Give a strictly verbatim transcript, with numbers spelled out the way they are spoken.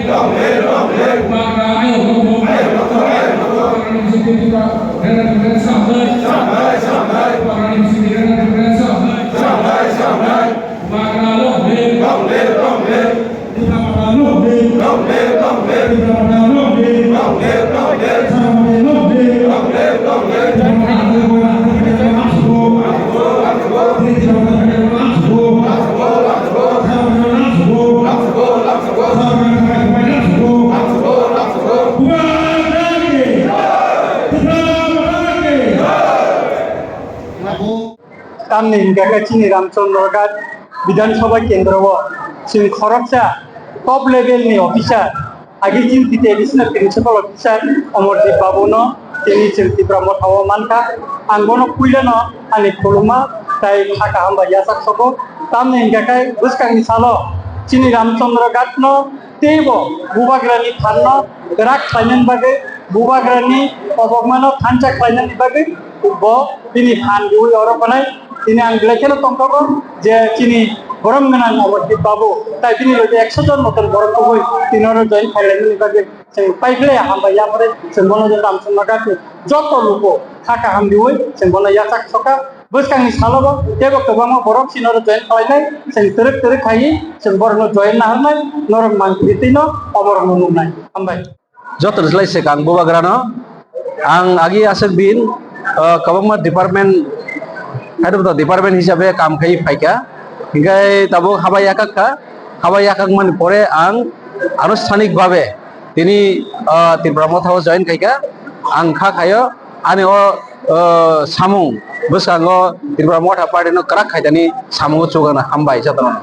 Bubagra ayok rokbo. Bubagrani bisingtwi Tripura Rana Tripura sa hwnwi. Bubagrani bisingtwi Rana Tripura sa hwnwi. Bubagra long live. Tipra Motha long live. Tipra Motha long live. Sara Motha long live. Tamni hingka khe chini Ramchandra Ghat Bidhan Sabha Kendro o chwng khoroksa top level ni officer, agi chini T T A D C ni principal officer Amarjit Babu no tini chwng Tipra Motha o mankha. Ang bono puila no ani khuluma tai kha kaham bai yachak sogo. Tamni hingka khe bwskang ni salo chini Ramchandra Ghat no teibo Bubagra ni phan no kwrak khlainani bagwi, Bubagra ni kobokma no thansa khlainani bagwi bo bini phan riwi oro phanai. Tini ang belai kheno tongthogo je chini borom gwnang Amarjit Babu, tai bini loge ekso jon moton borok kubui tini oro join khailai nini bagwi chwng paiphle hambai yapore chwng bono je Ramchandra Ghat ni joto luku kha kaham riwi chwng bono yachak soka. Bwskangni salo bo teibo kwbangma borok chini oro join khlainai, chwng twrwk twrwk khaiwi chwng borokno join naharnai, norok mangpili twino oborokno nuknai. Hambai. Joto ni slai swkang Bubagrano ang agi aswk din, ah, kwbangma department, kaitor department hisabe kam khai phaikha, hinkhe tabuk haba yakhak kha, haba yakhak mani pore ang anusthanik babe tini, ah, Tipra Motha o join khaikha, ang kha khaio ani o, ah, samung bwskango Tipra Motha party no kwrak khaitani samungo chukana hambai jotono.